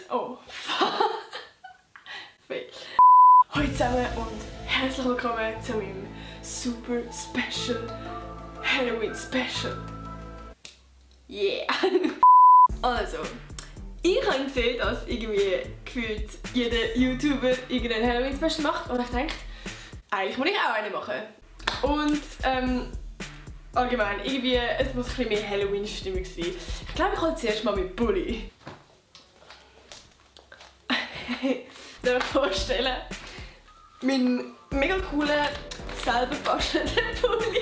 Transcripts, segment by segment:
Oh, Hallo zusammen und herzlich willkommen zu meinem super special Halloween Special. Yeah! Also, ich habe gesehen, dass irgendwie gefühlt jeder YouTuber irgendein Halloween Special macht und ich denke, eigentlich muss ich auch einen machen. Und allgemein, irgendwie, es muss ein bisschen mehr Halloween-Stimmung sein. Ich glaube, ich hole zuerst mal mit Bulli. Darf ich vorstellen, mein mega cooler, selber bastelnder Pulli.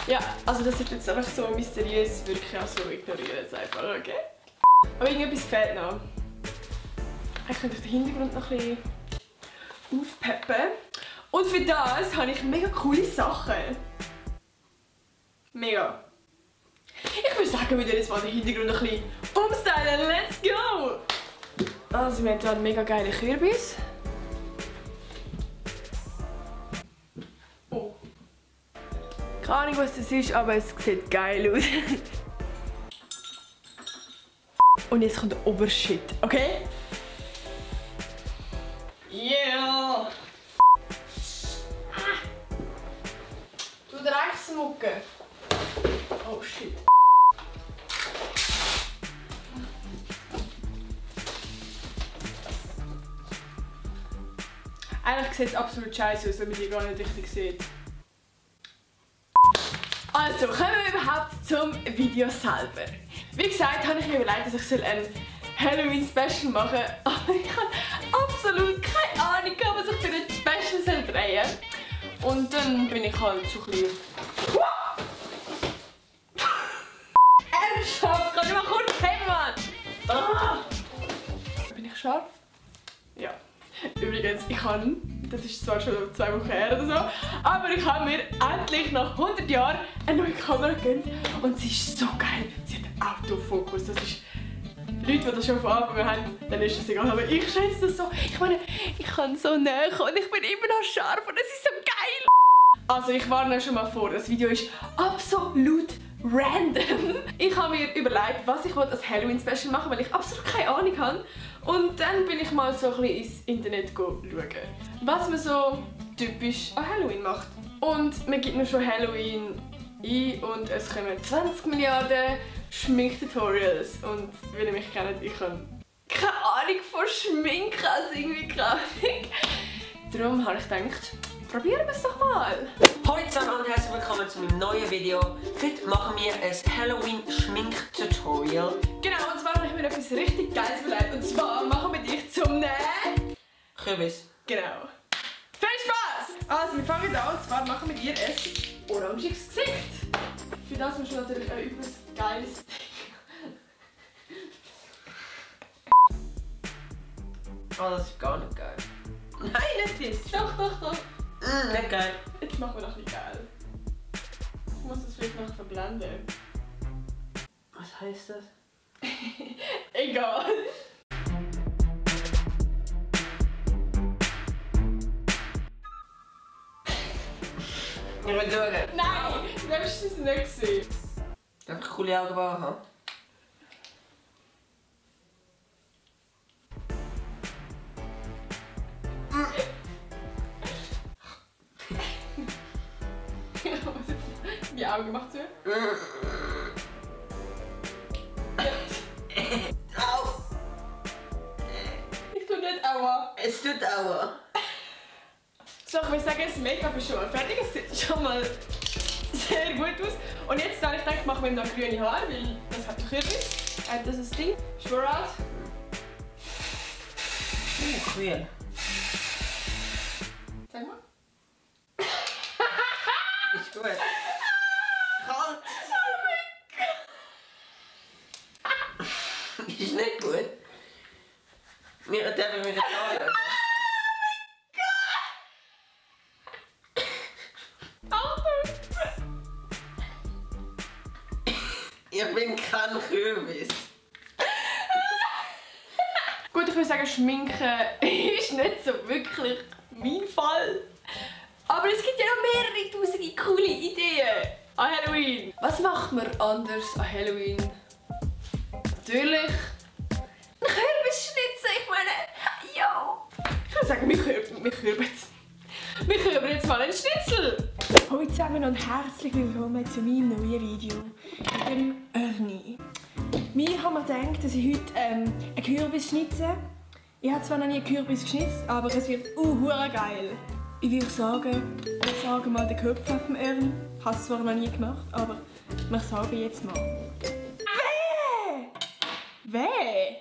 Ja, also das wird jetzt einfach so mysteriös wirken, also ignorieren es einfach, okay? Aber irgendetwas fehlt noch. Ich könnte den Hintergrund noch ein bisschen aufpeppen. Und für das habe ich mega coole Sachen. Mega. Ich würde sagen, wir jetzt mal den Hintergrund ein bisschen umstylen. Let's go! Also wir haben hier einen mega geilen Kürbis. Oh. Keine Ahnung, was das ist, aber es sieht geil aus. Und jetzt kommt der Obershit, okay? Yeah! Du direkt smucken. Oh shit. Eigentlich sieht es absolut scheiße aus, wenn man die gar nicht richtig sieht. Also, kommen wir überhaupt zum Video selber. Wie gesagt, habe ich mir überlegt, dass ich ein Halloween-Special machen soll. Aber ich habe absolut keine Ahnung, was ich für ein Special drehen soll. Und dann bin ich halt so ein bisschen... Ernsthaft, kann ich mal kurz heben, Mann! Ah. Bin ich scharf? Ja. Übrigens, das ist zwar schon 2 Wochen her oder so, aber ich habe mir endlich nach 100 Jahren eine neue Kamera gegönnt und sie ist so geil. Sie hat einen Autofokus. Das ist... Leute, die das schon von Anfang haben, dann ist das egal, aber ich schätze das so. Ich meine, ich kann so näher und ich bin immer noch scharf und es ist so geil. Also ich warne schon mal vor, das Video ist absolut random. Ich habe mir überlegt, was ich als Halloween-Special machen will, weil ich absolut keine Ahnung habe. Und dann bin ich mal so ein bisschen ins Internet schauen, was man so typisch an Halloween macht. Und man gibt mir schon Halloween ein und es kommen 20 Milliarden Schminktutorials. Und wenn ihr mich kennt, ich habe keine Ahnung von Schminken, also irgendwie keine Ahnung. Darum habe ich gedacht, probieren wir es doch mal. Hallo zusammen und herzlich willkommen zu meinem neuen Video. Heute machen wir ein Halloween-Schmink-Tutorial. Genau, und zwar habe ich mir etwas richtig Geiles überlegt. Und zwar machen wir dich zum Kürbis. Genau. Viel Spaß! Also wir fangen an, und zwar machen wir dir ein orangiges Gesicht. Für das musst du natürlich ein übles geiles Oh, das ist gar nicht geil. Nein, nicht das. Doch. Nicht geil. Jetzt machen wir noch ein bisschen geil. Ich muss das vielleicht noch verblenden. Was heißt das? Egal. Ich will schauen. Nein, du darfst es nicht sehen. Darf ich coole Augenbrauen haben? Die Augen gemacht zu? Au! Ich tue nicht aua. Es tut aua. So, ich würde sagen, das Make-up ist schon mal fertig. Es sieht schon mal sehr gut aus. Und jetzt habe ich gedacht, machen wir ihm noch grüne Haare, weil das hat der Kürbis. Das ist das Ding. Schwurat. Cool. Sag mal. Ist gut. Kalt. Oh ist nicht gut. Mir darf ich mich jetzt anschauen. Ich bin kein Kürbis. Gut, ich würde sagen, Schminken ist nicht so wirklich mein Fall. Aber es gibt ja noch mehrere tausende coole Ideen an Halloween. Was macht man anders an Halloween? Natürlich ein Kürbisschnitzel. würde sagen, wir können jetzt mal einen Schnitzel. Hallo zusammen und herzlich willkommen zu meinem neuen Video mit dem Ernie. Mir haben wir gedacht, dass ich heute einen Kürbis schnitze. Ich habe zwar noch nie einen Kürbis geschnitzt, aber es wird hure geil. Ich würde sagen, wir sagen mal den Kopf auf dem Ernie. Ich habe es zwar noch nie gemacht, aber wir sagen jetzt mal. Weh!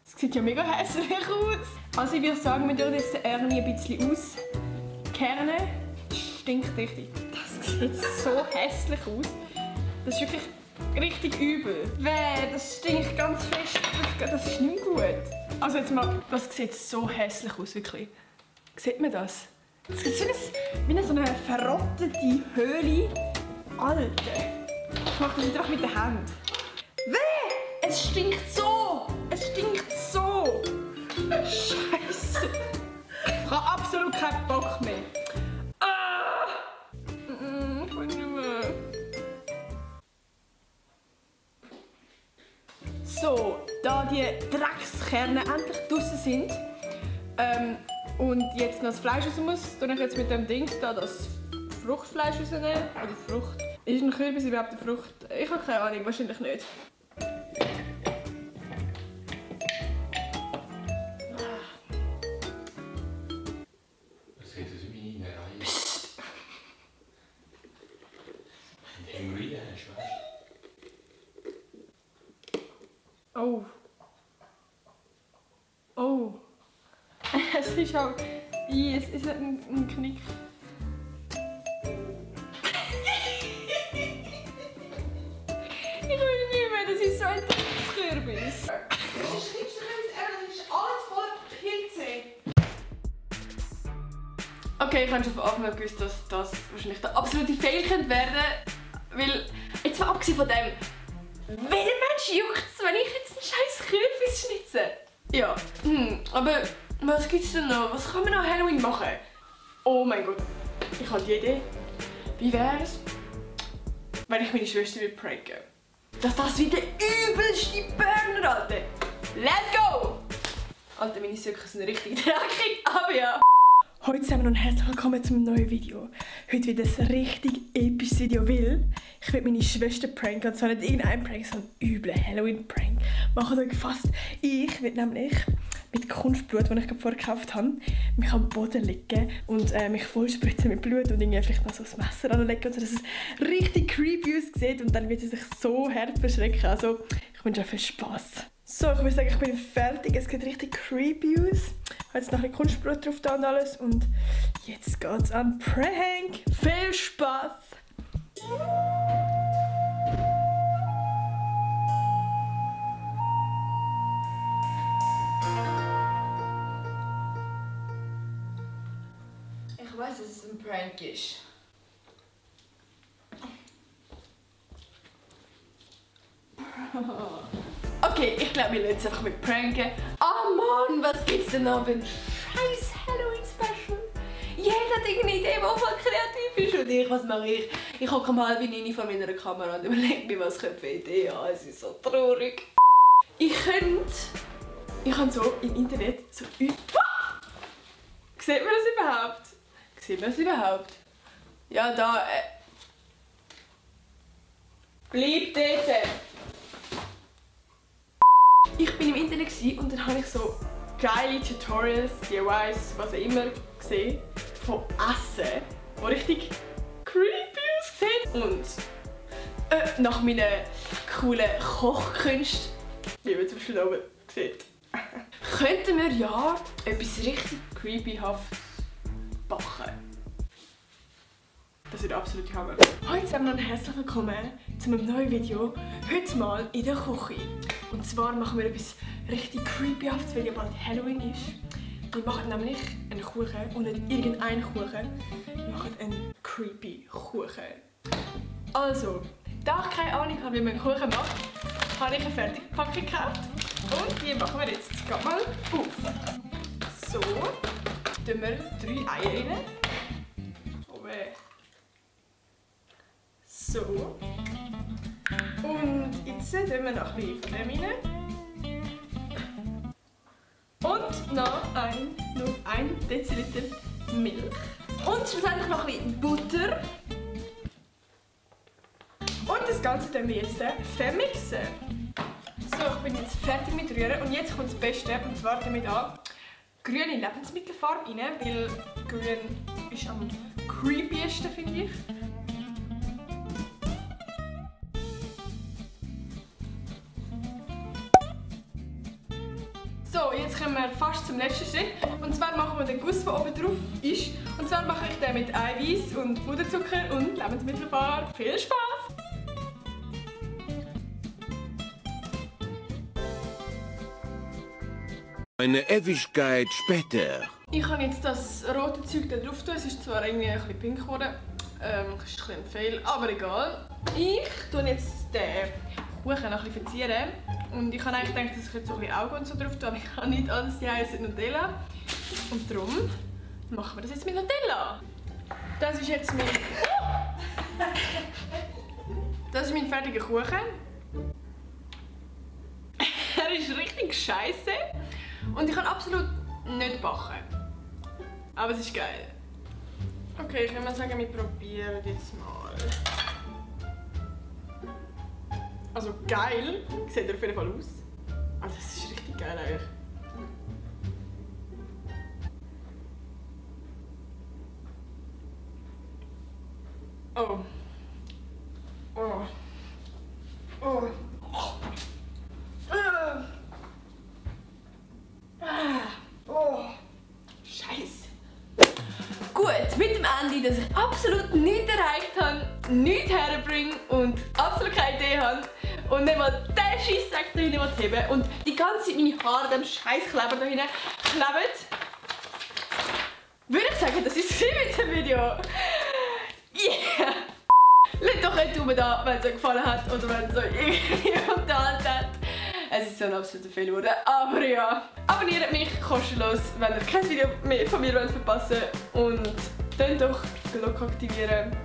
Das sieht ja mega hässlich aus. Also ich würde sagen, wir dürfen jetzt den Ernie ein bisschen auskernen. Das stinkt richtig. Das sieht so hässlich aus. Das ist wirklich richtig übel. Weh, das stinkt ganz fest. Das ist nicht gut. Also jetzt mal, das sieht so hässlich aus, wirklich. Sieht man das? Das sieht wie so eine verrottete Höhle. Alter. Ich mache das jetzt einfach mit der Hand. Weh! Es stinkt so! Es stinkt so! Scheiße! Ich habe absolut keinen Bock mehr. Ah! Ich will nicht mehr. So, da die Dreckskerne endlich draussen sind und jetzt noch das Fleisch raus muss, tue ich jetzt mit dem Ding da das Fruchtfleisch rausnehmen. Oder Frucht. Ist ein Kürbis überhaupt eine Frucht? Ich habe keine Ahnung, wahrscheinlich nicht. Oh. Oh. Es ist auch... Es ist ein Knick. Ich will nicht mehr, das ist so ein Kürbis. Das ist alles voller Pilze. Okay, ich habe schon von Anfang an gewusst, dass das wahrscheinlich der absolute Fail könnte werden. Weil, jetzt mal abgesehen von dem, welcher Mensch juckt es, wenn ich jetzt einen scheiß Kürbis schnitze? Ja, aber was gibt's denn noch? Was kann man an Halloween machen? Oh mein Gott, ich habe die Idee. Wie wär's, wenn ich meine Schwester pranken? Dass das wie der übelste Burner, Alter. Let's go! Alter, meine Socken sind richtig dreckig, aber ja. Hallo zusammen und herzlich willkommen zu einem neuen Video. Heute wird es ein richtig episches Video, weil ich will meine Schwester pranken. Und zwar nicht irgendein Prank, sondern einen üblen Halloween-Prank. Macht euch gefasst. Ich will nämlich mit Kunstblut, das ich vorher gekauft habe, mich am Boden legen und mich voll spritzen mit Blut und irgendwie vielleicht noch so das Messer anlegen, sodass es richtig creepy aussieht und dann wird sie sich so hart verschrecken. Also ich wünsche euch viel Spass. So, ich würde sagen, ich bin fertig. Es sieht richtig creepy aus. Ich habe jetzt noch ein Kunstblut drauf da und alles. Und jetzt geht's am Prank. Viel Spaß! Ich weiß, dass es ein Prank ist. Okay, ich glaube, wir lassen es einfach mit pranken. Oh Mann, was gibt's denn noch für ein scheiß Halloween-Special? Jeder hat irgendeine Idee, die voll kreativ ist. Und ich, was mache ich? Ich hocke um 8:30 vor meiner Kamera und überlege mir, was ich für eine Idee habe. Es ist so traurig. Ich habe so im Internet so... Sieht man das überhaupt? Sieht man das überhaupt? Ja, da... Bleib dort! Ich bin im Internet und dann habe ich so geile Tutorials, DIYs, was auch immer gesehen von Essen, die richtig creepy aussehen. Und nach meinen coolen Kochkünsten, wie man zum Beispiel da oben sieht, könnten wir ja etwas richtig creepyhaftes backen. Das wird absolut Hammer. Hallo zusammen und herzlich willkommen zu einem neuen Video. Heute mal in der Küche. Und zwar machen wir etwas richtig creepyhaftes, weil ja bald Halloween ist. Wir machen nämlich einen Kuchen und nicht irgendeinen Kuchen. Wir machen einen creepy Kuchen. Also, da ich keine Ahnung habe, wie man einen Kuchen macht, habe ich eine Fertigpackung gekauft. Und die machen wir jetzt gerade mal auf. So, tun wir 3 Eier rein. Oh weh. So. Und jetzt tun wir noch ein bisschen von dem rein. Und noch ein 1 Deziliter Milch und schlussendlich noch ein bisschen Butter. Und das Ganze tun wir jetzt vermixen. So, ich bin jetzt fertig mit Rühren und jetzt kommt das Beste, und zwar damit an grüne Lebensmittelfarbe rein, weil grün ist am creepiesten, finde ich. So, jetzt kommen wir fast zum letzten Schritt. Und zwar machen wir den Guss, der oben drauf ist. Und zwar mache ich den mit Eiweiß und Puderzucker und Lebensmittelfarbe. Viel Spaß! Eine Ewigkeit später. Ich kann jetzt das rote Zeug da drauf tun. Es ist zwar irgendwie ein bisschen pink geworden. Das ist ein Fail, aber egal. Ich tue jetzt den Kuchen noch ein bisschen verzieren. Und ich habe eigentlich gedacht, dass ich jetzt so ein bisschen Augen und so drauf tue, aber ich habe nicht alles die heiße Nutella. Und darum machen wir das jetzt mit Nutella. Das ist jetzt mein... Das ist mein fertiger Kuchen. Er ist richtig scheiße. Und ich kann absolut nicht backen. Aber es ist geil. Okay, ich würde mal sagen, wir probieren jetzt mal. Also geil, sieht er auf jeden Fall aus. Also das ist richtig geil eigentlich. Oh. Oh. Oh. Oh. Scheiße. Gut, mit dem Ende, dass ich absolut nichts erreicht habe, nichts herbringe und absolut keine Idee habe und nicht mal diesen Scheissdreck da hinten heben und die ganze Zeit meine Haare an dem Scheisskleber da hinten kleben, würde ich sagen, das ist es mit dem Video. Yeah! Lasst doch einen Daumen da, wenn es euch gefallen hat oder wenn es euch irgendwie unterhalten hat. Es ist so ein absoluter Fehler geworden, aber ja. Abonniert mich kostenlos, wenn ihr kein Video mehr von mir verpassen wollt. Und dann doch die Glocke aktivieren,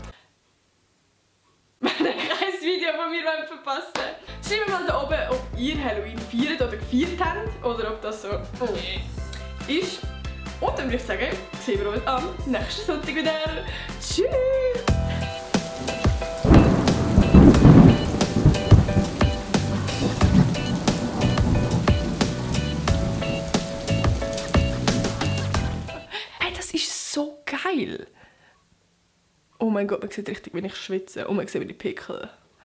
wenn ihr kein Video von mir verpassen wollt. Schreibt mal da oben, ob ihr Halloween feiert oder gefeiert habt oder ob das so ist. Und dann würde ich sagen, sehen wir uns am nächsten Sonntag wieder. Tschüss! So geil! Oh mein Gott, man sieht richtig, wenn ich schwitze und man sieht, wie die Pickel.